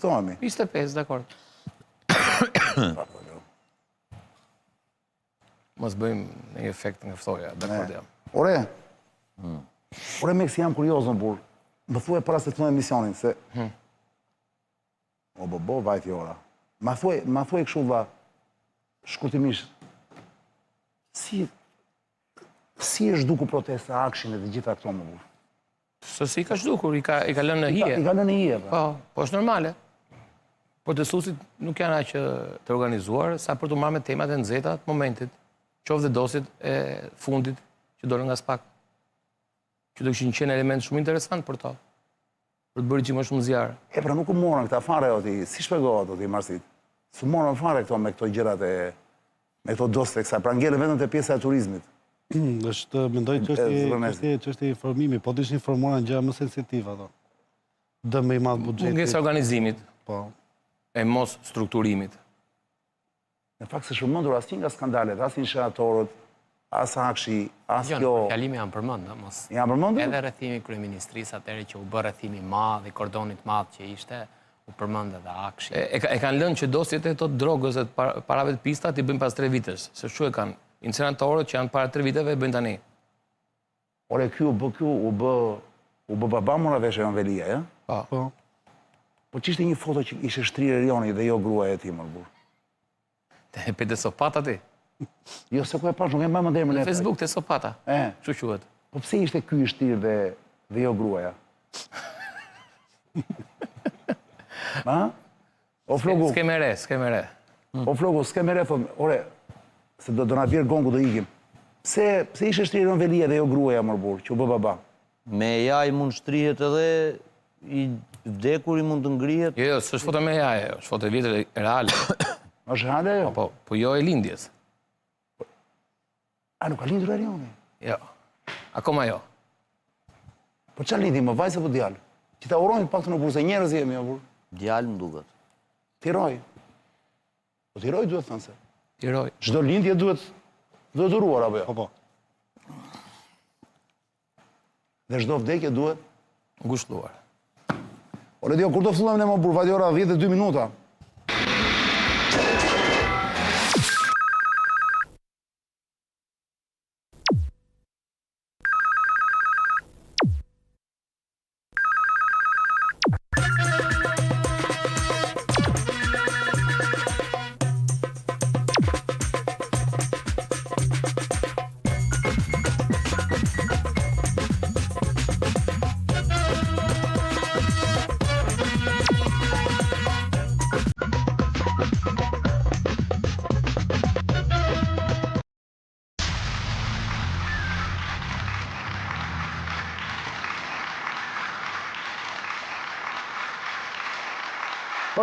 ftohemi. 25, dakord. Po, po, jo. Mos bëjmë një efekt nga ftohja, dakord jam. Ore, hmm. ore Meksi jam kurioz mo burrë. Më thuaj para se të fillojmë emisionin, se... Hmm. O bo bo, vajti ora. Ma thuaj, ma thuaj kështu vlla, shkurtimisht, si, si është zhdukur protesta AKSHI-n e të gjitha këto mo burrë? Se si ka zhdukur, i ka, i ka lënë në hije. I ka lënë në hije, pra. Po, po është normale. Protestuesit nuk janë aq të organizuar sa për t'u marrë me temat e nxehta të momentit, qoftë dhe dosjet e fundit që dolën nga SPAK. Që do kishin qenë element shumë interesant për to, për të bërë gjithë më shumë zjarr. E pra nuk u morën këta fare o ti, si shpjegohet o ti Marsit? S'u morën fare këto me këto gjërat e me këto dosjet e kësaj, pra ngelën vetëm te pjesa e turizmit. Është, mendoj çështje çështje informimi, po të ishin informuar janë gjëra më sensitive ato. Dëm më i madh buxhetit. Mungesa e organizimit. Po. E mos strukturimit. Në fakt s'është përmendur asnjë nga skandalet, as inceneratorët, as AKSHI, as jo, kjo... Jo, fjalime janë përmend, mos... Janë përmendur? Edhe rrethimi i kryeministrisë, atëherë që u bë rrethimi i madh, i kordonit të madh që ishte, u përmend edhe AKSHI. E, e kanë lënë që dosjet e të drogës e të parave të pista t'i bëjnë pas tre vitesh, se shu e kanë. Inceneratorët që janë para tre viteve e bëjnë tani. Ore, ky u bë, ky u bë, u bë baba mora vesh Erion Veliaj, ja? Po. Po. Po ç'ishte një foto që ishte shtrirë Erioni dhe jo gruaja e tij, mor burrë. Te e pe te Sopata ti? Jo, se ku e pashë, nuk e mbaj mend emrin e. Në Facebook te Sopata. E. Kështu quhet. Po pse ishte ky i shtrirë dhe dhe jo gruaja? Ma? O Floku. S'ke me re, s'ke me re. O Floku, s'ke me re, thotë, ore, se do do na bjerë gongu do ikim. Pse pse ishte shtrirë Erion Veliaj dhe jo gruaja mor burrë, që u bë baba? Me AI mund shtrihet edhe i vdekuri mund të ngrihet. Jo, jo, s'është foto me AI, është foto e vjetër reale. Është reale ajo? Po, po, po jo e lindjes. A nuk ka lindur Erioni? Jo. Akoma jo. Po ça lindi, më vajzë apo djalë? Që ta urojmë pak të në burrë, se njerëz jemi, o burrë. Djalë më duket. T'i rrojë. Po t'i rrojë duhet thënë se. T'i rrojë. Çdo lindje duhet duhet uruar apo jo? Po po. Dhe çdo vdekje duhet ngushëlluar. Ore Dio, kur do fillojmë ne mo burrë, vajti ora 10 e 2 minuta.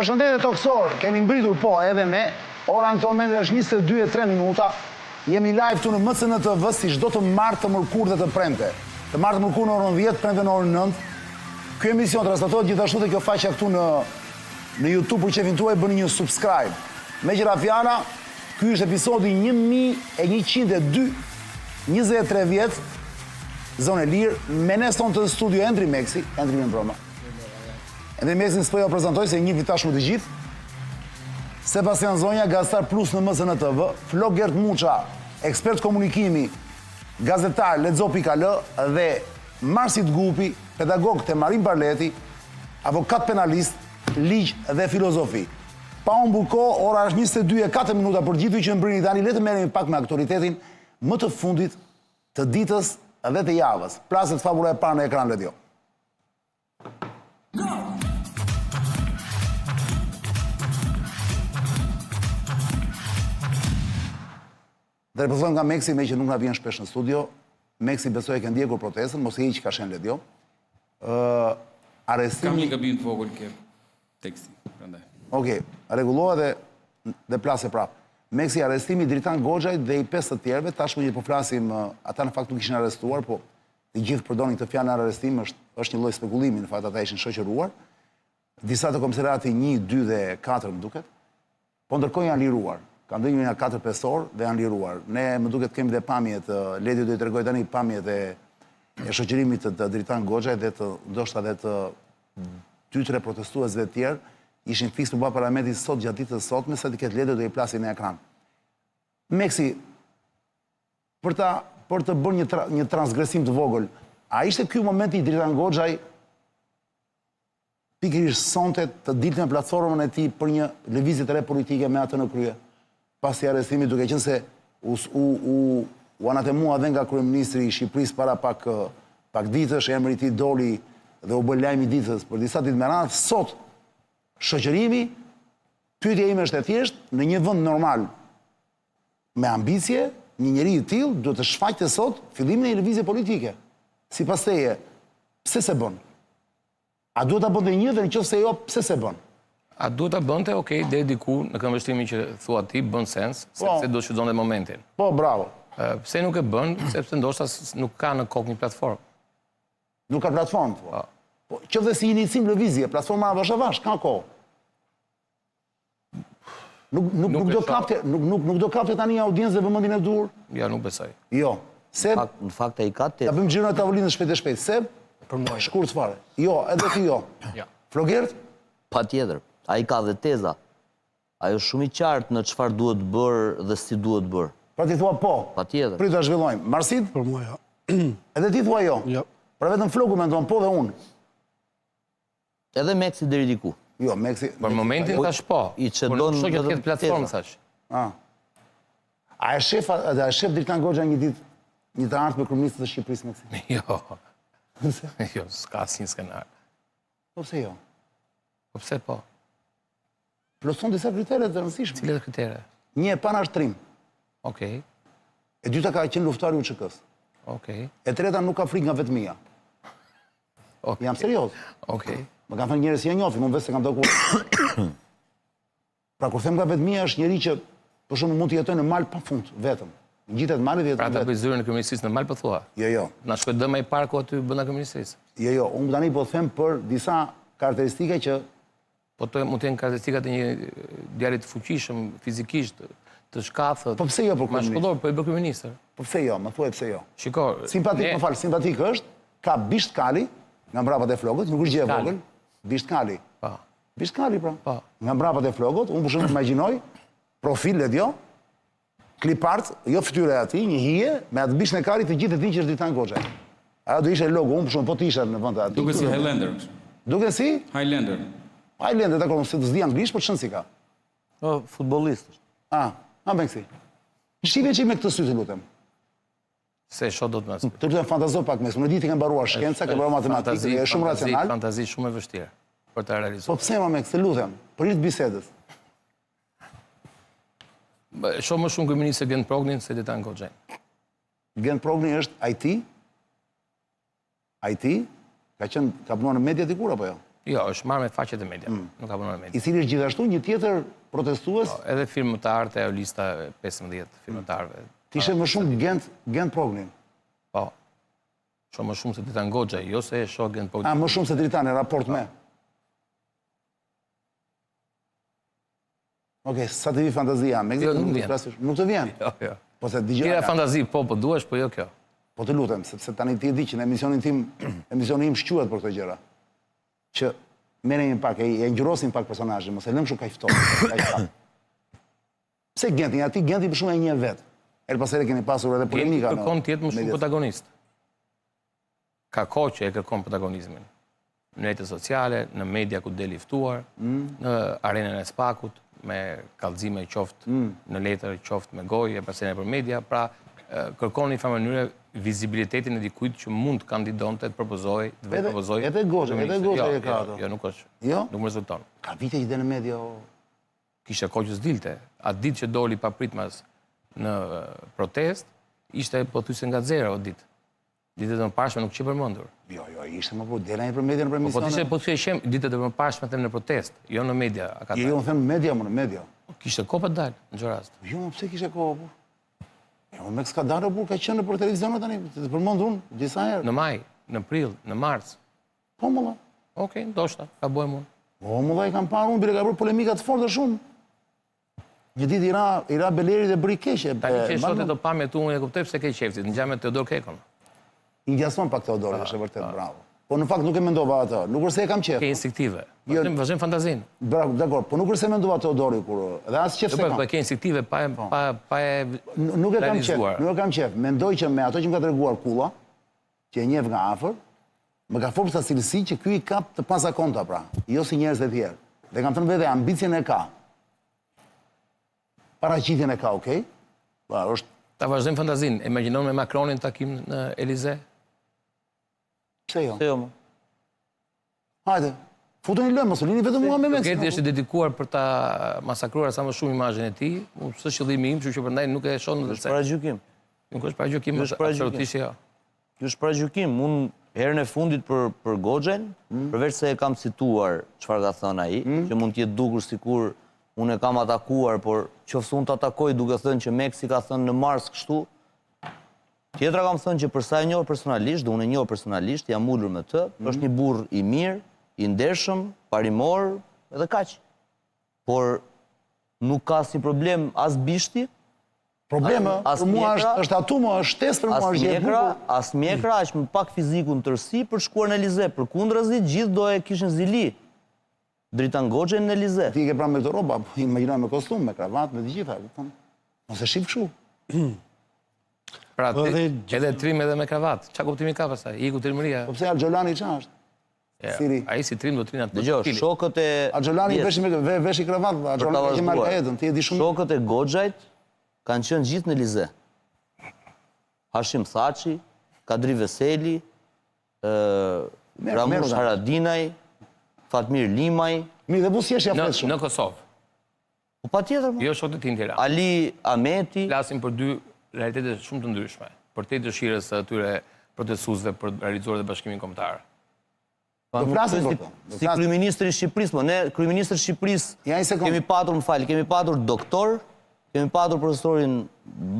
Përshëndetje tokësor, kemi mbërritur po edhe ne. Ora në këto momente është 22 e 3 minuta. Jemi live këtu në MCN TV si çdo të martë, të mërkurë dhe të premte. Të martë të mërkurë në orën 10, premte në orën 9. Ky emision transmetohet gjithashtu te kjo faqja këtu në në YouTube për qejfin tuaj bëni një subscribe. Meqë ra fjala, ky është episodi 1102, 23 vjet, zonë e lirë, me ne sonte në studio Endri Meksi, Endri mirëmbrëma. Endri Meksin s'po jua prezantoj se e njihni tashmë të gjithë. Sebastian Zonja, gazetar Plus në MCN TV, Flogert Muça, ekspert komunikimi, gazetar Lexo.al dhe Marsit Gupi, pedagog te Marin Barleti, avokat penalist, ligj dhe filozofi. Pa humbur kohë, ora është 22 e 4 minuta për gjithë ju që mbërrini tani, le të merremi pak me aktualitetin më të fundit të ditës dhe të javës. Plaset fabula e parë në ekran Ledio. Dhe po fillojmë nga Meksi, meqë nuk na vjen shpesh në studio. Meksi besoj e ke ndjekur protestën, mos e hiq kashen Ledio. Ë arrestimi Kam një gabim të vogël ke teksti, prandaj. Okej, rregulloje dhe dhe plase prapë. Meksi arrestimi i Dritan Goxhajt dhe i pesë të tjerëve, tashmë që po flasim, ata në fakt nuk ishin arrestuar, po të gjithë përdorin këtë fjalën arrestim, është është një lloj spekulimi, në fakt ata ishin shoqëruar. Disa te komisariati 1, 2 dhe 4 më duket. Po ndërkohë janë liruar. Kanë ndenjur nja 4-5 orë dhe janë liruar. Ne më duket kemi dhe pamjet, Ledi do i tregojë tani pamjet e e shoqërimit të, të Dritan Goxhajt dhe të ndoshta dhe të 2-3 protestuesve të tjerë Ishin fiks përballë parlamentit sot gjatë ditës së sotme, sa të ketë Ledo do i plasi në ekran. Meksi, për ta për të bërë një tra, një transgresim të vogël, a ishte ky momenti i Dritan Goxhaj pikërisht sonte të dilte me platformën e tij për një lëvizje të re politike me atë në krye, pas arrestimit duke qenë se u u u u anatemua dhe nga kryeministri i Shqipërisë para pak pak ditësh, emri i tij doli dhe u bë lajmi i ditës për disa ditë me radhë, sot shoqërimi, pyetja ime është e thjeshtë, në një vend normal me ambicie, një njeri i tillë duhet të shfaqte sot fillimin e një lëvizje politike. Sipas teje, pse s'e bën? A duhet ta bënte një dhe në qoftë se jo, pse s'e bën? A duhet ta bënte, ok, deri diku në këndvështrimin që thua ti, bën sens, po. sepse do të shfrytëzonte momentin. Po, bravo. Pse nuk e bën, sepse ndoshta nuk ka në kokë një platformë. Nuk ka platformë, po. Po, po qoftë dhe si inicim lëvizje, platforma avash avash, ka kohë. Nuk nuk nuk do kapte, nuk nuk nuk do kapte tani audiencë dhe vëmendjen e duhur? Jo, nuk besoj. Jo. Se në fakt ai ka te. Ta bëjmë xhiron e tavolinës shpejt e shpejt. Se për mua. Jo. Shkurt fare. Jo, edhe ti jo. Jo. Flogert? Patjetër. Ai ka dhe teza. Ai është shumë i qartë në çfarë duhet bërë dhe si duhet bërë. Pra ti thua po. Patjetër. Prit ta zhvillojmë. Marsid? Për mua jo. Edhe ti thua jo. Jo. Pra vetëm Flogu mendon po dhe unë. Edhe Meksi deri diku. Jo, Meksi... Për momentin po, thash po. I çedon por nuk shoh që të ketë platformë thash. Ah. A e shef, a e shef Dritan Goxha një ditë një të ardhme kryeministër të Shqipërisë Meksi? Jo. Jo, s'ka asnjë skenar. Po pse jo? Po pse po? Plotëson disa kritere të rëndësishme. Cilat kritere? Një e para është trim. Okej. E dyta ka qenë luftëtar i UÇK-s. Okej. E treta nuk ka frikë nga vetmia. Okej. Jam serioz. Okej. Më kanë thënë njerëz që e njohin, unë vetë s'e kam takuar. Pra kur them nga vetmia është njeri që për shembull mund të jetojë në mal pafund vetëm. Ngjitet malit dhe jeton Pra ta vetëm. bëj zyrën e kryeministrisë në mal po thua? Jo, jo. Na shkoi dëm ai parku aty brenda kryeministrisë. Jo, jo, unë tani po them për disa karakteristika që Po të mund të jenë karakteristikat e një djali të fuqishëm fizikisht, të shkathët. Po pse jo për kryeministër? Mashkullor, po e bë kryeministër. Po pse jo, më thuaj pse jo. Shiko, Simpatik, më fal, simpatik është, ka bisht kali nga mbrapa te flokët, nuk është gjë e vogël. Bisht kali. Po. Bisht kali pra. Po. Nga mbrapa te flokët, unë për shembull imagjinoj profil Ledio, Clip art, jo fytyra e atij, një hije, me atë bishtin e kalit të gjithë e dinë që është Dritan Goxhaj. Ajo do ishte logo, unë për shembull po të isha në vend të atij. Duket si Highlander. Duket si? Highlander. Highlander, dakord, unë s'di anglisht, po ç'rëndësi ka. Po, futbollist është. Ah, a Meksi. Shihe çik me këtë sy të lutem. S'e shoh dot me sy. Të lutem fantazo pak Meks. Unë e di ti ke mbaruar shkenca, ke mbaruar matematikë, je shumë racional. Fantazi shumë e vështirë për ta realizuar. Po pse më Meks, të lutem, për hir të bisedës. Shoh më shumë kryeministër Gent Prognin se Dritan Goxhajn. Gent Progni është IT, IT, ka qenë, ka punuar në media dikur apo jo? Jo, është marrë me faqet e media, mm. nuk ka punuar në media. I cili është gjithashtu një tjetër protestues? Po, edhe firmëtar te ajo lista 15 firmëtarëve. Mm. Ti sheh më shumë Gent, Gent Prognin? Po. Shoh më shumë se Dritan Goxhaj, jo se e shoh Gent Prognin. A, më shumë se Dritan, në raport me? Okej, sa të vi fantazia, me jo, nuk vjen. Nuk të vjen. Jo, jo. Po se dëgjoj. Tjera fantazi, po, po duhesh, po jo kjo. Po të lutem, sepse tani ti e di që në emisionin tim, emisioni im shquhet për këto gjëra. Që merremi pak, e, e ngjyrosim pak personazhin, mos e lëmë kështu kaq ftohtë, kaq thatë. Pse Gentin, aty Genti për shembull e njeh vetë. Herë pas here keni pasur edhe polemika. Genti kërkon të jetë më shumë protagonist. Ka kohë që e kërkon protagonizmin. Në rrjete sociale, në media ku del i ftuar, mm. në arenën e SPAK-ut, me kallëzime qoftë mm. në letër, qoftë me gojë, e pastaj nëpër media, pra kërkon në një farë mënyre vizibilitetin e dikujt që mund të kandidonte, të propozojë, të vetë propozojë. Edhe Goxhaj, edhe Goxhaj jo, e ka jo, ato. Jo, nuk është. Jo? Nuk më rezulton. Ka vite që del në media. Kishte kohë që s'dilte. Atë ditë që doli papritmas në protestë, ishte pothuajse nga zero atë ditë. Ditët e mëparshme nuk qe përmendur. Jo, jo, ishte më po del ai për media në Po, po emisione. të ishte pothuajse ditët e mëparshme them në protestë, jo në media. A ka Jo, jo, unë them në media, më në media. Kishte kohë pa dalë në çdo rast. Jo, më pse kishte kohë, po? Jo, më s'ka dalë, po ka qenë nëpër televizione tani, të përmend unë disa herë. Në maj, në prill, në mars. Po, më la. Okej, ndoshta, gaboj unë. Po, më la, i kam parë unë, bile ka bërë polemika të forta shumë. Një ditë i ra, i ra Belerit dhe bëri keq. Tani që shoh ato pamje tu, unë e kuptoj pse ke qejf ti, të ngjan me Teodor Kekon. I ngjason pak Teodorit, është e vërtet, bravo. Po në fakt nuk e mendova atë. Nuk është se e kam qejf. Ke instinktive. Jo. Vazhdojmë vazhdojmë fantazinë. Bravo, dakor, po nuk është se e mendova Teodori kur dhe as qejf s'e po, kam. Po ke instinktive pa po. pa pa e Nuk e kam qejf, nuk e kam qejf. Mendoj që me ato që më ka treguar Kulla, që e njeh nga afër, më ka folur sa cilësi që ky i ka të pazakonta pra, jo si njerëz të tjerë. Dhe kam thënë vetë ambicien e ka. Paraqitjen e ka, okay? Pra, është Ta vazhdojmë fantazinë. Imagjinon me Macronin takim në Elize? Pse jo? Pse jo? Hajde. Futeni lëmë, mos lini vetëm mua me mend. Geti është i dedikuar për ta masakruar sa më shumë imazhin e tij, unë s'është qëllimi im, kështu që prandaj nuk e shoh në Është paragjykim. Nuk është paragjykim, është absolutisht jo. Ky është paragjykim. Unë herën e fundit për për Goxhajn, mm. përveç se e kam cituar çfarë ka thënë ai, mm. që mund të jetë dukur sikur unë e kam atakuar, por qoftë se unë të atakoj duke thënë që Meksi ka thënë në mars kështu, Tjetra kam thënë që për sa e njoh personalisht, dhe unë e njoh personalisht, jam ulur me të, mm. është një burrë i mirë, i ndershëm, parimor, edhe kaq. Por nuk ka asnjë problem as bishti, Problem, as, për mua është është atu më është shtesë për mua është gjë e bukur. As mjekra, aq më pak fiziku në tërësi për shkuar në Elize, përkundrazi gjithë do e kishin zili. Dritan Goxhajn në Elize. Ti e ke pra me këto rroba, po imagjinoj me kostum, me kravat, me të gjitha, kupton? Mos e shif kështu. Pra, po ti, edhe trim edhe me kravat. Ça kuptimi ka pastaj? Iku trimëria. Po pse Alxholani ça është? Ja, Siri. Ai si trim do të rrinë atë. Dëgjo, shokët e Alxholani veshi me ve, veshi kravat, Alxholani ka marrë etën, ti e di shumë. Shokët e Goxhajt kanë qenë gjithë në Elize. Hashim Thaçi, Kadri Veseli, Ramush Haradinaj, Fatmir Limaj. Mi dhe buzëqesh ja flet shumë. Në Kosovë. Po patjetër. Jo shokët e tij në Tiranë. Ali Ahmeti. Flasim për dy realitete shumë të ndryshme. Përtej dëshirës së atyre protestuesve për të realizuar dhe bashkimin kombëtar. Do flasim për to. Si kryeministri i Shqipërisë, mo ne kryeministër i Shqipërisë kemi patur, më fal, kemi patur doktor, kemi patur profesorin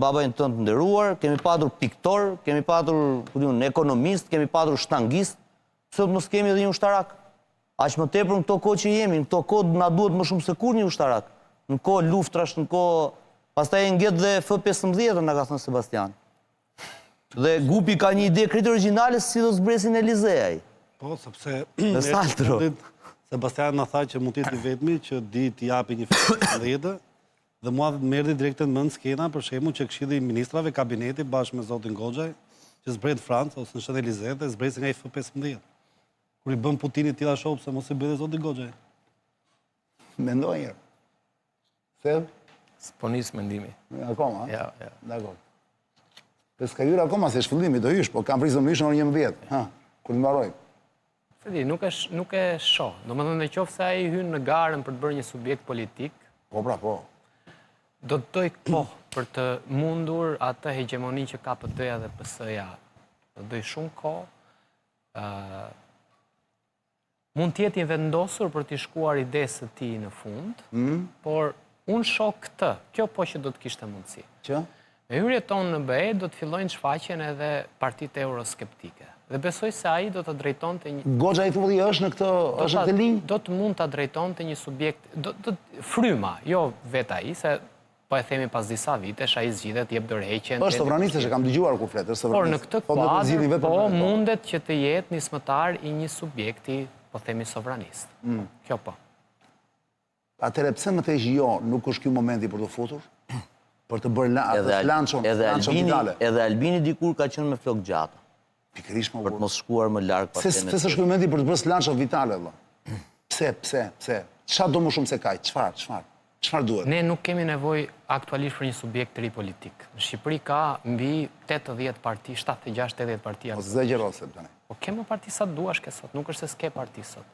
babain tënd të nderuar, kemi patur piktor, kemi patur, ku di unë, ekonomist, kemi patur shtangist, pse të mos kemi edhe një ushtarak? Aq më tepër në këto kohë që jemi, në këto kohë na duhet më shumë se kurrë një ushtarak. Në kohë luftrash, në kohë pastaj e nget dhe F-15 na ka thënë Sebastian. Dhe Gupi ka një ide krejt origjinale se si do zbresin në Elize ai. Po, sepse në Saltro. Sebastian na tha që mund të jetë i vetmi që di t'i japi një F-15 dhe mua më erdhi direkt në mend skena për shembull që Këshilli i Ministrave, kabineti bashkë me zotin Goxhaj, që zbret në Francë ose në Shën Elize dhe zbresin nga i F-15. Kur i bën Putini tilla show, pse mos i bëjë dhe zoti Goxhaj? Mendoj një herë. Se? S'po nis mendimi. Akoma? Ja, ja. Dakor. Pe s'ka hyrë akoma, se është fillimi, do hysh, po kam frikë se më hysh në orën 11, ha, kur të mbaroj. Se di, nuk e, nuk e shoh. Domethënë, në qoftë se ai hyn në garën për të bërë një subjekt politik, Po, pra, po. Do të dojë kohë për të mundur atë hegjemoni që ka PD-ja dhe PS-ja. Do të dojë shumë kohë. Mund të jetë i vendosur për t'i shkuar idesë së tij në fund, mm. por unë shoh këtë, kjo po që do të kishte mundësi. Që? Me hyrjen tonë në BE do të fillojnë shfaqen edhe partitë euroskeptike. Dhe besoj se ai do të drejtonte një... Goxhaj thua ti është në këtë, është në këtë linjë? Do të mund të drejtonte një subjekt, do, do, fryma, jo vetë ai, se Po e themi pas disa vitesh, ai zgjidhet, jep dorëheqjen. Është sovranist, e kam dëgjuar kur flet, është sovranist. Por në këtë po, kuadër, po mundet që të jetë nismëtar i një subjekti, po themi sovranist. Mm. Kjo po. Atëherë pse më the që jo, nuk është ky momenti për të futur? Për të bërë la, edhe lançon, edhe Albini, edhe Albini dikur ka qenë me flokë gjata. Pikërisht më Për të mos shkuar më larg pas. Pse pse s'është ky momenti për të bërë slanço vitale vëlla? Pse, pse, pse? Çfarë do më shumë se kaq? Çfarë, çfarë? Çfarë duhet? Ne nuk kemi nevojë aktualisht për një subjekt të ri politik. Në Shqipëri ka mbi 80 parti, 76, 80 parti. Mos ekzagjero se tani. Po ke më parti sa duash ke sot, nuk është se s'ke parti sot.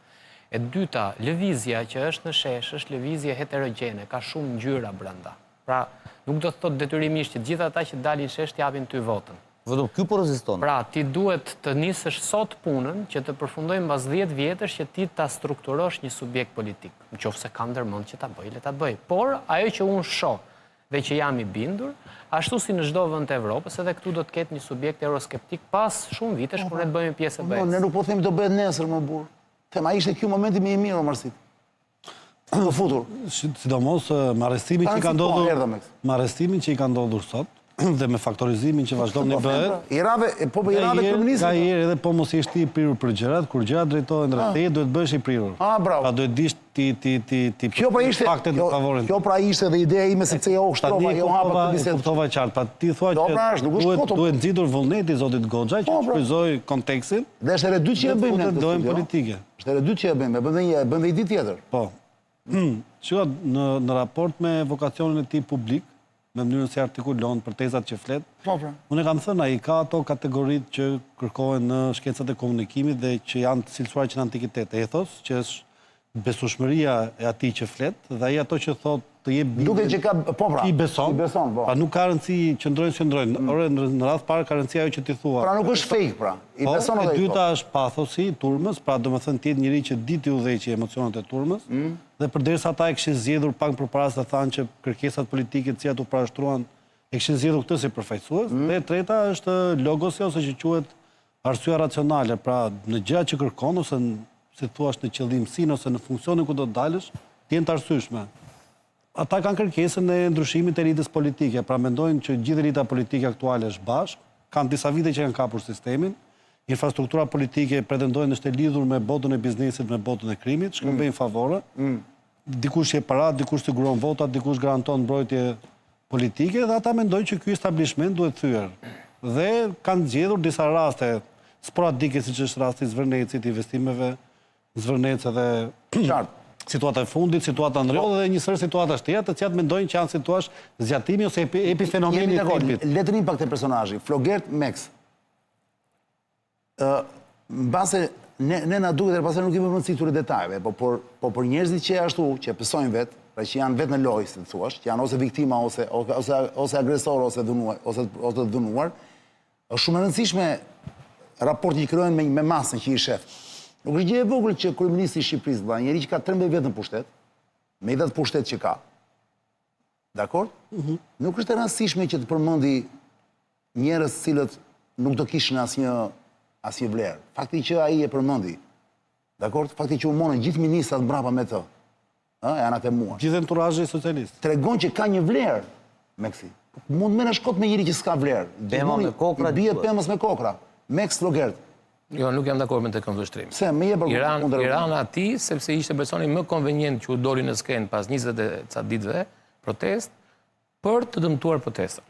E dyta, lëvizja që është në shesh është lëvizje heterogjene, ka shumë ngjyra brenda. Pra, nuk do të thotë detyrimisht që të gjithë ata që dalin në shesh të japin ty votën. Vetëm ky po reziston. Pra, ti duhet të nisësh sot punën që të përfundojë mbas 10 vjetësh që ti ta strukturosh një subjekt politik. Në qoftë se ka ndërmend që ta bëjë, le ta bëjë. Por, ajo që unë shoh dhe që jam i bindur, ashtu si në çdo vend të Evropës, edhe këtu do të ketë një subjekt euroskeptik pas shumë vitesh kur ne të bëhemi pjesë e BE-së. Ne nuk po them do bëhet nesër më burrë. Them a ishte ky momenti më i mirë o Marsit? Të futur. Sidomos me arrestimin që i ka ndodhur, me arrestimin që i ka ndodhur sot. dhe me faktorizimin që vazhdon i bëhet. I rave, po po i rave kryeministrit. Nganjëherë edhe po mos jesh ti i prirur për gjërat, kur gjërat drejtohen drejt teje, duhet bëhesh i prirur. Ah, bravo. Pra duhet dish ti ti ti ti Kjo pra ishte faktet në favorin. Kjo pra ishte edhe ideja ime sepse jo ushtrova, jo hapa këtë bisedë. Kuptova qartë, pra ti thua që pra duhet duhet nxitur vullneti i zotit Goxhaj që po, pra. shfrytëzojë kontekstin. Dhe është hera e dytë që e bëjmë ne këtë politike. Është hera e dytë që e bëjmë, e bëjmë një, e bëjmë një ditë tjetër. Po. Shiko, në në raport me vokacionin e tij publik, me mënyrën si artikulon për tezat që flet. Po, pra. Unë e kam thënë, ai ka ato kategoritë që kërkohen në shkencat e komunikimit dhe që janë të cilësuara që në antikitet. Ethos, që është besueshmëria e atij që flet dhe ai ato që thotë të jep bindjen. Duket që ka, po pra. I beson. I beson, po. Pra nuk ka rëndësi qëndrojnë s'qëndrojnë. Mm. Ore në, në radhë parë ka rëndësi ajo që ti thua. Pra nuk është fake, pra. I po, beson ato. E dyta është pathosi i turmës, pra domethënë të jetë njeri që di t'i udhëheqë emocionet e turmës. Mm. Dhe përderisa ata e kishin zgjedhur pak përpara se thanë që kërkesat politike të cilat u parashtruan e kishin zgjedhur këtë si përfaqësues. Mm. Dhe e treta është logosi ose që quhet arsyeja racionale, pra në gjërat që kërkon ose në, si thua në qëllimësinë ose në funksionin ku do të dalësh, të jenë të arsyeshme. Ata kanë kërkesën e ndryshimit të elitës politike, pra mendojnë që gjithë elita politike aktuale është bashkë, kanë disa vite që kanë kapur sistemin, infrastruktura politike pretendojnë është e lidhur me botën e biznesit, me botën e krimit, shkëmbejnë mm. favore. Mm. Dikush jep para, dikush siguron votat, dikush garanton mbrojtje politike dhe ata mendojnë që ky establishment duhet thyer. Dhe kanë zgjedhur disa raste sporadike siç është rasti i Zvërnecit, investimeve Zvërnec edhe Qartë. situata e fundit, situata në Rrjoll dhe një sërë situatash tjera, të cilat mendojnë që janë si thua zgjatimi ose epi, epifenomeni Jemi i dakord. thelbit. Le të rrim pak te personazhi. Flogert Mex. Ë mbase ne ne na duket edhe pastaj nuk i vëmë rëndësi këtyre detajeve, po por po për njerëzit që ashtu, që e pësojnë vet, pra që janë vetë në lojë, si të thuash, që janë ose viktima ose ose ose agresor ose dhunuar, ose ose të dhunuar, është shumë e rëndësishme raporti që krijojnë me me masën që i shef. Nuk është gjë e vogël që kryeministri i Shqipërisë, vëlla, njeri që ka 13 vjet në pushtet, me gjithë atë pushtet që ka. Dakor? Mhm. Nuk është e rëndësishme që të përmendi njerëz të cilët nuk do kishin asnjë asnjë vlerë. Fakti që ai e përmendi. Dakor? Fakti që u morën gjithë ministrat mbrapa me të. Ë, e anatemuan. Gjithë enturazhi socialist. Tregon që ka një vlerë Meksi. Mund të merresh kot me njeri që s'ka vlerë. Pema me kokra I bie quhet. pemës me kokra. Meks Flogert. Jo, nuk jam dakord me këtë këndvështrim. Pse, më jep I ranë, kundër- i ranë atij, sepse ishte personi më konvenient që u doli në skenë pas 20 e ca ditëve protestë, për të dëmtuar protestën.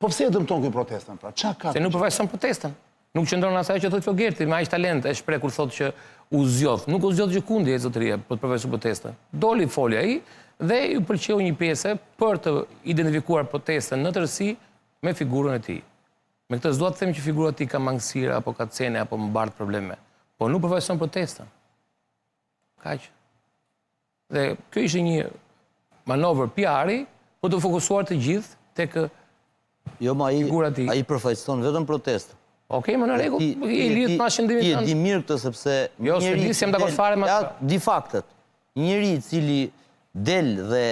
Po pse e dëmton ky protestën pra? Ça ka? Se nuk përfaqëson protestën. Nuk qëndron as ajo që thotë Flogerti, me aq talent e shpreh kur thotë që u zgjodh. Nuk u zgjodh gjëkundi e zotëria për të përfaqësuar protestën. Doli foli ai dhe iu pëlqeu një pjese për të identifikuar protestën në tërësi me figurën e tij. Me këtë s'dua të them që figura e tij ka mangësira apo ka cene apo mbart probleme, por nuk përfaqëson protestën. Kaq. Dhe kjo ishte një manovër PR-i për të fokusuar të gjithë tek Jo, ma ai figura e tij. ai përfaqëson vetëm protestën. Okej, më në rregull, i lidh pas qëndrimit Ti e tënd. di mirë këtë sepse Jo, s'e di, s'jam dakord fare me Ja, atë. di faktet. Një njeri i cili del dhe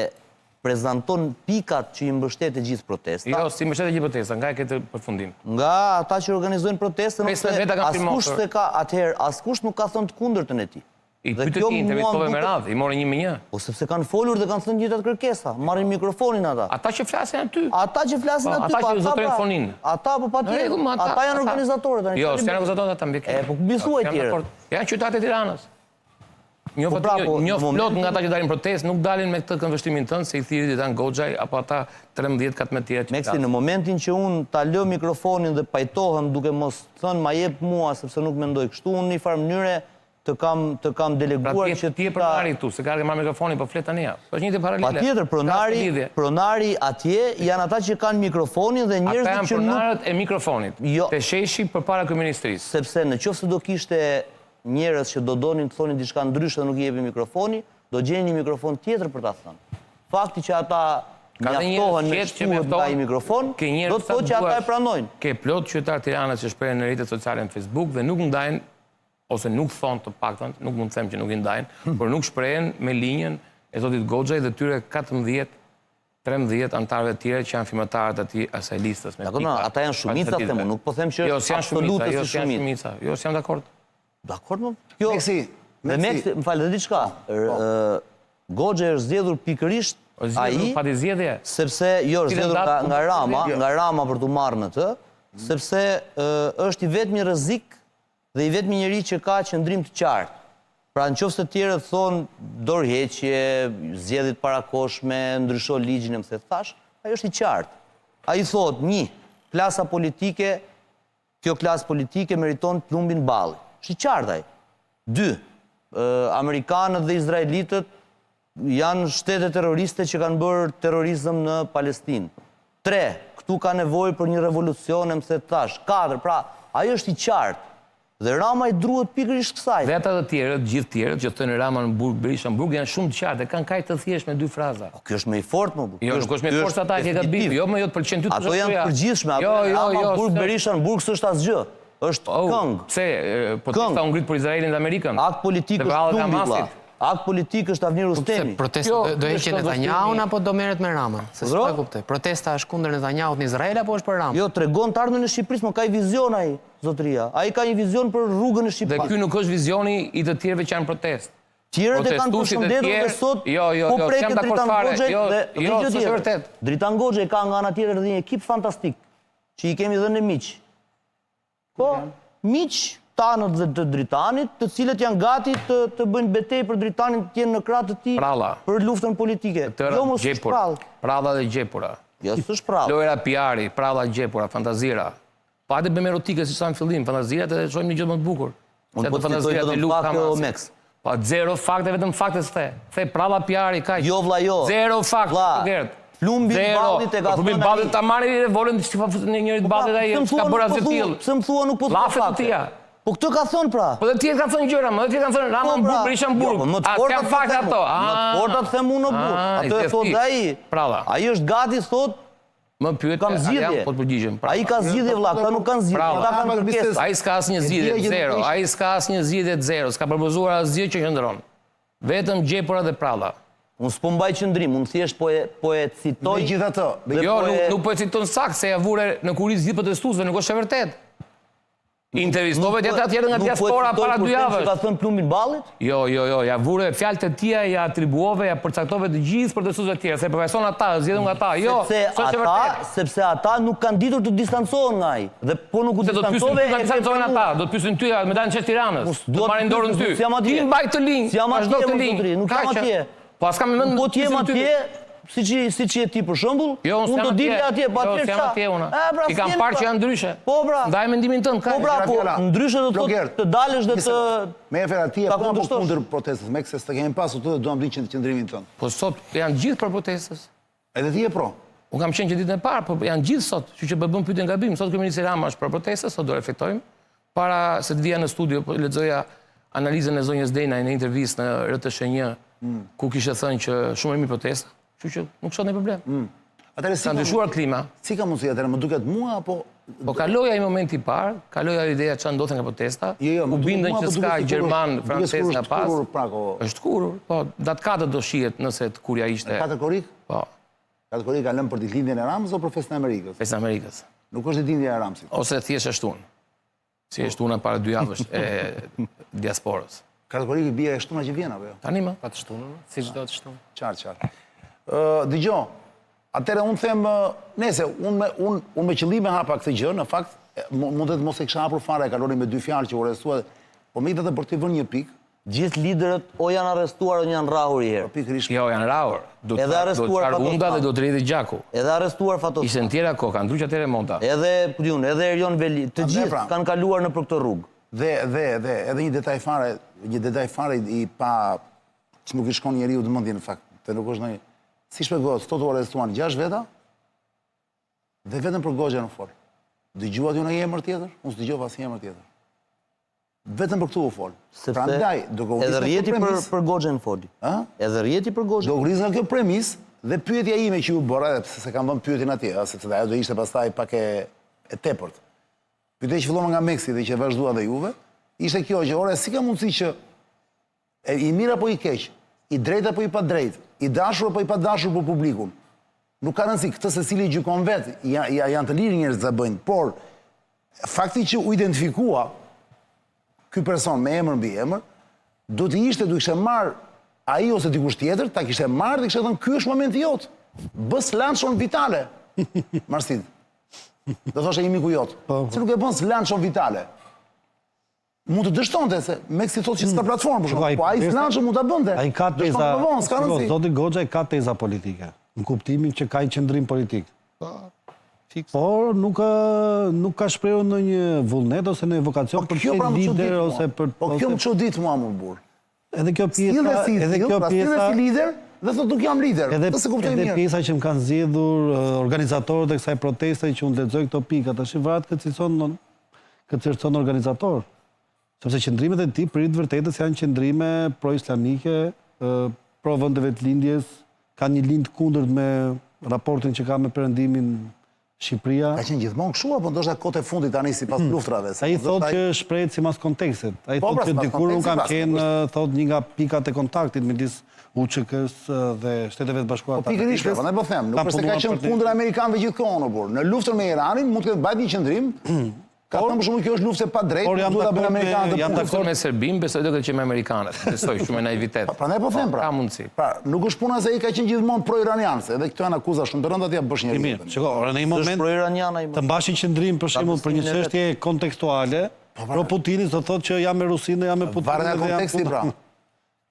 prezanton pikat që i mbështet e gjithë protesta. Jo, s'i mbështet e gjithë protesta, nga e ke këtë përfundim. Nga ata që organizojnë protestën ose 15 veta kanë askush firmosur. s'e ka atëherë askush nuk ka thënë të kundërtën e tij. I Dhe pyete kjo ti, mua intervistove më me duket- radhë, i more një me një. Po sepse kanë folur dhe kanë thënë gjithë ato kërkesa, marrin mikrofonin ata. Ata që flasin aty. Ata që flasin Po, aty, ata po që zotërojnë pra- fonin. Ata po Në patjetër. rregull, ma Ata, janë organizatorët tani. Jo, çfarë s'janë bëjnë? organizatorët ata mbi. E, po mbi thuaj tjerët. Janë qytetarët e Tiranës. Njoh Po pra, aty, po, njoh në plot momentin- nga ata që dalin në protestë, nuk dalin me këtë këndvështrimin tënd se i thirri Dritan Goxhaj apo ata 13 14 tjerë që Meksi, në momentin që unë ta lë mikrofonin dhe pajtohem duke mos thënë ma jep mua sepse nuk mendoj kështu, unë në një farë mënyre të kam të kam Pra deleguar ti që ti je pronari këtu, se ka marrë mikrofonin, po flet tani. ja. Po është një të paralele. Patjetër, pronari, pronari atje janë ata që kanë mikrofonin dhe Ata njerëzit janë që nuk pronarët e mikrofonit. Jo. Te sheshi përpara kryeministrisë. sepse në qoftë se do kishte njerëz që do donin të thonin diçka ndryshe dhe nuk i jepi mikrofoni, do gjenin një mikrofon tjetër për ta thënë. Fakti që ata Ka dhe njerëz mjaftohen me qetë që shtuhet nga mjaftohen- ai mikrofon, Ke njerëz do të sa thotë që ata duash. e pranojnë. Ke plot qytetarë Tiranës që shprehen në rrjetet sociale në Facebook dhe nuk ndajnë ose nuk thonë të paktën, nuk mund të them që nuk i ndajnë, por nuk shprehen me linjën e zotit Goxhaj dhe tyre 14 13 anëtarëve të tjerë që janë firmatarët atij asaj listës me Dakor, pika. ata janë shumica, pas them unë, nuk po them që Jo, është s'janë shumica, absolute jo, si s'janë shumicë. shumica. Jo, s'jam dakord. Dakor, më? Kjo Meksi, Dhe Meksi. Meksi, më fal, dhe diçka. Po. Ë, Goxhaj është zgjedhur pikërisht Ai, pati zgjedhje. Sepse jo, është zgjedhur nga, nga Rama, nga Rama për t'u marrë me të, sepse është i vetmi rrezik dhe i vetmi njeri që ka qëndrim të qartë. Pra në qoftë se të tjerët thonë dorëheqje, zgjedhje të parakohshme, ndrysho ligjin e më the thashë, ai është i qartë. Ai thotë, një, klasa politike, kjo klasë politike meriton plumbin ballit. Është i qartë ai. Dy, amerikanët dhe izraelitët janë shtete terroriste që kanë bërë terrorizëm në Palestinë. Tre, këtu ka nevojë për një revolucion e më the thashë. Katër, pra, ai është i qartë. Dhe Rama i druhet pikërisht kësaj. Dhe ata të tjerët, gjithë tjerët që thonë Rama në burg, Berisha në burg janë shumë të qartë, e kanë kaq të thjeshtë me dy fraza. Po ky është më i fortë më. Jo, nuk është më i fortë se ata që gabim. Jo, më jo të pëlqen ty të Ato janë të përgjithshme, ato jo, jo, Rama jo, burg, Berisha në burg s'është asgjë. Është oh, këngë. Pse protesta u ngrit për Izraelin dhe Amerikën? Akt politik është plumbi vlla. Akt politik është Avni po Rustemi. Protesta jo, do heqë Netanyahun apo do merret me Ramën? Se s'po e kuptoj. Protesta është kundër Netanyahut në Izrael apo është për Ramën? Jo, tregon të ardhmen e Shqipërisë, mo ka një vizion ai, zotëria. Ai ka një vizion për rrugën e Shqipërisë. Dhe ky nuk është vizioni i të tjerëve që janë në protestë. Tjerët e kanë përshëndetur dhe sot jo, jo, po jo, preket Dritan Goxhaj jo, dhe jo, gjë tjetër. Dritan Goxhaj ka nga ana tjetër dhe një ekip fantastik që i kemi dhënë miq. Po, miq tanët dhe të Dritanit, të cilët janë gati të, të bëjnë betejë për Dritanin të jenë në krah të tij Pralla. për luftën politike. Tëra jo, mos është prallë. Pralla dhe gjepura. Jo, s'është prallë. Lojra PR-i, pralla gjepura, fantazira. Po hajde bëjmë erotike siç thamë në fillim, fantazirat edhe shohim një gjë më të bukur. Unë po të citoj vetëm fakte o Meks. Po zero fakte, vetëm fakte s'the. The pralla PR-i kaq. Jo vlla jo. Zero fakte, Vlla. Plumbi ballit e ka po, Plumbi ballit ta marrë revolen si pa fut në njërit po, ballit ai s'ka bërë asgjë të tillë. Pse më thua nuk po thua fakte? Po këtë ka thënë pra. Po dhe tjerë kanë thënë gjëra, më dhe tjerë kanë thënë Rama në burg, Berisha në burg. Jo, po më të forta të fakte ato. Më të forta të them unë në burg. Ato e thotë ai. Pralla. Ai është gati thotë Më pyet, kam zgjidhje. Po të përgjigjem. Pra. Ai ka zgjidhje vlla, këta nuk kanë zgjidhje, ata kanë kërkesë. Ai s'ka asnjë zgjidhje, zero. Ai s'ka asnjë zgjidhje zero, s'ka propozuar asgjë që qëndron. Vetëm gjepura dhe pralla. Unë s'po mbaj qëndrim, unë thjesht po e po e citoj. Megjithatë, jo, nuk, nuk po e citon saktë se ia vure në kurriz gjithë protestuesve, nuk është e vërtetë. Intervistove ti ata tjerë nga po diaspora para dy javësh. Nuk ka thënë plumbin ballit? Jo, jo, jo, ia vure fjalët e tija, ia atribuove, ia përcaktove të gjithë protestuesve të tjerë, se përfaqëson ata, zgjedhur nga ata. Jo, s'është e vërtetë. Sepse ata nuk kanë ditur të distancohen nga ai. Dhe po nuk u distancove, e distancohen ata, do të pyesin ty, me dalë në shesh Tiranës. Do të marrin dorën ty. Ti mbaj këtë linjë, vazhdo këtë linjë. Nuk jam atje. Po as kam mend. Po të jem atje, siç siç je ti për shembull, jo, unë do dilja atje, po atje jo, atje unë. Pra, I kam parë që janë ndryshe. Po pra. Ndaj mendimin tënd, ka. Po pra, po ndryshe do të thotë të dalësh dhe të Me e fera ti e po kundër protestës, me se s'të kemi pasur të dhe duam të dimë qëndrimin tënd. Po sot janë gjithë për protestës. Edhe ti je pro? Unë kam qenë që ditën e parë, po janë gjithë sot, kështu që po bën pyetjen gabim. Sot kryeministri Rama është pro protestës, sot do reflektojmë. Para se të vija në studio, po lexoja analizën e zonjës Denaj në intervistë në RTSH 1, mm. ku kishte thënë që shumë e mirë protesta, kështu që nuk shoh ndonjë problem. Mm. Atëherë si ka ndryshuar klima? Si ka mundësi atëherë më duket mua apo Po kaloi ai momenti i parë, kaloi ajo ideja çfarë ndodhte nga protesta. Jo, jo, u bindën që s'ka gjerman, francez nga pas. Është tkurrur Është tkurrur, po datë 4 do shihet nëse tkurrja ishte. 4 korrik? Po. 4 korrik ka lënë për ditëlindjen e Ramës apo për festën e Amerikës? Festën e Amerikës. Nuk është ditëlindja e Ramës. Ose thjesht e shtunë. Si e shtuna para dy javësh e diasporës. 4 korrik i bie e shtuna që vjen apo jo? Tani më. Pa të shtunën, si çdo të shtunë. Qartë, qartë. Ë, dëgjo. Atëherë unë them, nëse unë me unë unë me qëllim e hapa këtë gjë, në fakt mund të mos e kisha hapur fare, e kaloni me dy fjalë që u arrestua, po megjithatë për t'i vënë një pikë, Gjithë liderët o janë arrestuar o janë rrahur një herë. Po pikërisht. Jo, janë rrahur. Do të arrestuar Fatos Hunda dhe do të rrjedhë gjaku. Edhe arrestuar Fatos. Ishte në tjera kohë, kanë ndryshuar atëherë moda. Edhe, ku di unë, edhe Erion Veli, të gjithë pra. kanë kaluar nëpër këtë rrugë. Dhe dhe dhe edhe një detaj fare, një detaj fare i pa që nuk i shkon njeriut në mendje në fakt, dhe nuk është ndonjë si shpjegohet, sot u arrestuan 6 veta dhe vetëm për Goxhajn u fol. Dëgjuat ju ndonjë emër tjetër? Unë s'dëgjova asnjë emër tjetër. Vetëm për këtu u fol. Sepse Prandaj, duke u edhe rrjeti për për Goxhajn foli. Ë? Edhe rrjeti për Goxhajn. Duke u nisur nga kjo premisë dhe pyetja ime që ju bëra, edhe pse s'e kam vënë pyetjen atje, ë, sepse ajo do ishte pastaj pak e e tepërt. Pyetja që fillova nga Meksi dhe që e vazhdua dhe juve, ishte kjo që ore si ka mundësi që e, i mirë apo i keq, i drejtë apo i padrejtë, i dashur apo i padashur për publikun. Nuk ka rëndësi, këtë secili e gjykon vetë, ja, ja, janë të lirë njerëzit ta bëjnë, por fakti që u identifikua ky person me emër mbiemër, do të ishte, do kishte marrë. Ai ose dikush tjetër ta kishte marrë dhe kishte thënë ky është momenti jot. Bë slançon vitale. Marsid. Do thoshte një miku jot. Po, po. Si nuk e bën slançon vitale? Mund të dështonte se Meksi thotë që s'ka hmm. platformë për shembull. Po ai slançon mund ta bënte. Ai ka teza. Më vonë, s'ka rëndësi. Zoti Goxhaj ka teza politike, në kuptimin që ka një qëndrim politik. Po. Fiks. Por nuk nuk ka shprehur ndonjë vullnet ose ndonjë vokacion po, për të pra qenë lider ose për Po kjo më çudit mua më burr. Edhe kjo pjesa, si edhe kjo pra, pjesa si lider dhe thotë nuk jam lider. Edhe s'e kuptoj mirë. Edhe pjesa që më kanë zgjedhur organizatorët e kësaj proteste që unë lexoj këto pika, tash varet kë cilëson kë cilëson organizator. Sepse qëndrimet e tij për të vërtetës janë qëndrime pro-islamike, pro vendeve të lindjes, kanë një linjë të kundërt me raportin që ka me perëndimin Shqipëria. Ka qenë gjithmonë kështu apo ndoshta kohët e fundit tani sipas hmm. luftrave? Ai thotë që shprehet sipas kontekstit. Ai po, thotë pra, që dikur unë kam qenë thotë një nga pikat e kontaktit midis UÇK-s dhe Shteteve të Bashkuara po, të Amerikës. Po pikërisht, prandaj po them, nuk është se ka qenë kundër amerikanëve gjithkohën o burrë. Në luftën me Iranin mund të ketë mbajtur një qëndrim hmm. Ka thënë për shembull kjo është luftë e padrejtë, por duhet ta bëjnë amerikanët të punën. Jam me Serbinë, besoj do të ketë qenë me amerikanët. Besoj shumë me naivitet. Po, prandaj po them pra. Ka mundësi. Pra, nuk është puna se ai ka qenë gjithmonë pro-iranian, se edhe këto janë akuza shumë të rënda t'ia bësh njeriut. Mirë, shiko, ora në një moment pro-iranian ai. Të mbash një qëndrim për shembull për një çështje kontekstuale, po, pra. pro Putinit do thotë që jam me Rusinë dhe jam me Putinin. Varet nga konteksti pra.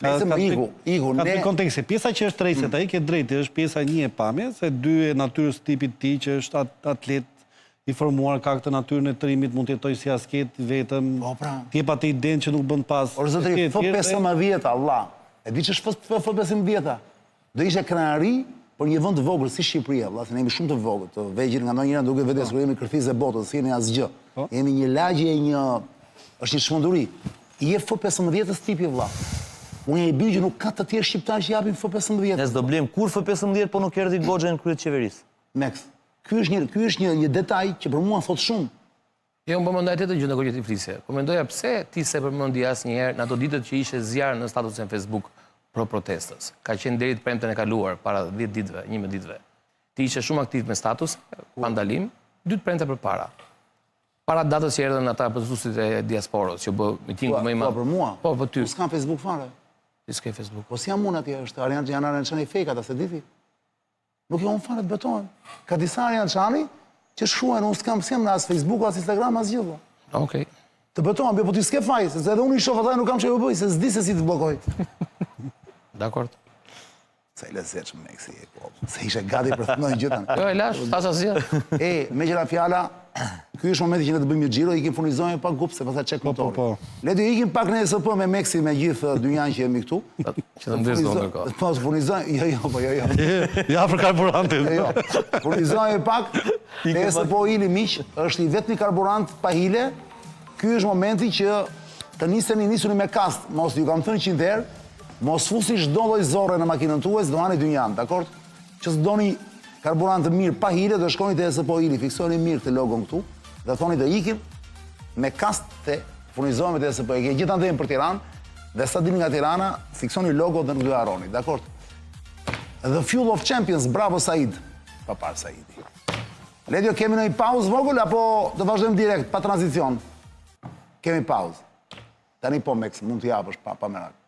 Nëse më iku, iku ne. Ka konteksti. Pjesa që është tërheqëse mm. ai ke drejtë, është pjesa një e pamjes, e dy e natyrës tipit të tij që është atlet i formuar ka këtë natyrën e trimit, mund të jetojë si asket vetëm. Po pra. Ti e pate idenë që nuk bën pas. Por zotëri, F15 Allah. E di ç'është F15-a? Do ishte krenari për një vend të vogël si Shqipëria, vëlla, se ne jemi shumë të vogël, të vegjël nga ndonjëra duket vetja sikur jemi kërthizë e botës, s'jemi asgjë. Po. Jemi një lagje e një është një çmenduri. I jep F-15-ës tipi vëlla. Unë jam i bindur që nuk ka të tjerë shqiptarë që japin F-15. Ne s'do blejmë kurrë F-15 po nuk erdhi Goxhaj në krye të qeverisë. Meks, ky është një ky është një një detaj që për mua thotë shumë. Jo, unë po mendoja tjetër gjë ndërkohë që ti flisje. Po mendoja pse ti s'e përmendi asnjëherë në ato ditët që ishe zjarr në statusin e Facebook pro protestës. Ka qenë deri të premten e kaluar, para 10 ditëve, 11 ditëve. Ti ishe shumë aktiv me status, pa ndalim, dy të premte përpara. Para datës që erdhën ata protestuesit e diasporës, që bë mitingu më i madh. Po për mua. Po për ty. Unë s'kam Facebook fare. Ti s'ke Facebook. Po s'jam unë atje, është Arian janë Arian Çani fake ata, s'e di ti. Nuk jam unë fare të betohem. Ka disa Arian Çani që shkruajnë, unë s'kam s'jam në as Facebook, as Instagram, asgjë. Okej. Okay. Të betohem, po ti s'ke faj, se edhe unë i shoh ata nuk kam ç'u bëj, se s'di se si të bllokoj. Dakord. Sa i lezetshëm Meksi e po. Se ishe gati për të thënë gjë tani. Jo, e lash, s'thashë asgjë. E, meqë ra fjala, ky është momenti që ne të bëjmë një xhiro, ikim furnizojmë pak gupë, se pastaj çek po, po, motorin. Po, Le të ikim pak në ESP me Meksi me gjithë dynjanë që jemi këtu. Që të ndezë ndërkohë. Po, furnizojmë, jo, jo, po, jo, jo. Ja për karburantin. Jo, jo. Furnizojmë pak. ESP Oili miq, është i vetmi karburant pa hile. Ky është momenti që të niseni nisuni me kast, mos ju kam thënë 100 herë, Mos fusni çdo lloj zorre në makinën tuaj, se do hani dynjanë, dakord? Që se doni karburant të mirë pa hile, do shkoni te ESP Oili, fiksojeni mirë këtë logon këtu dhe thoni do ikim me kast të furnizohemi te ESP. E ke gjithandej për Tiranë dhe sa dilni nga Tirana, fiksoni logon dhe nuk do e harroni, dakord? The Fuel of Champions, bravo Said. Pa parë Saidi. Ledio, kemi ndonjë pauzë vogël apo do vazhdojmë direkt pa tranzicion? Kemi pauzë. Tani po Max, mund të japësh pa pa merak.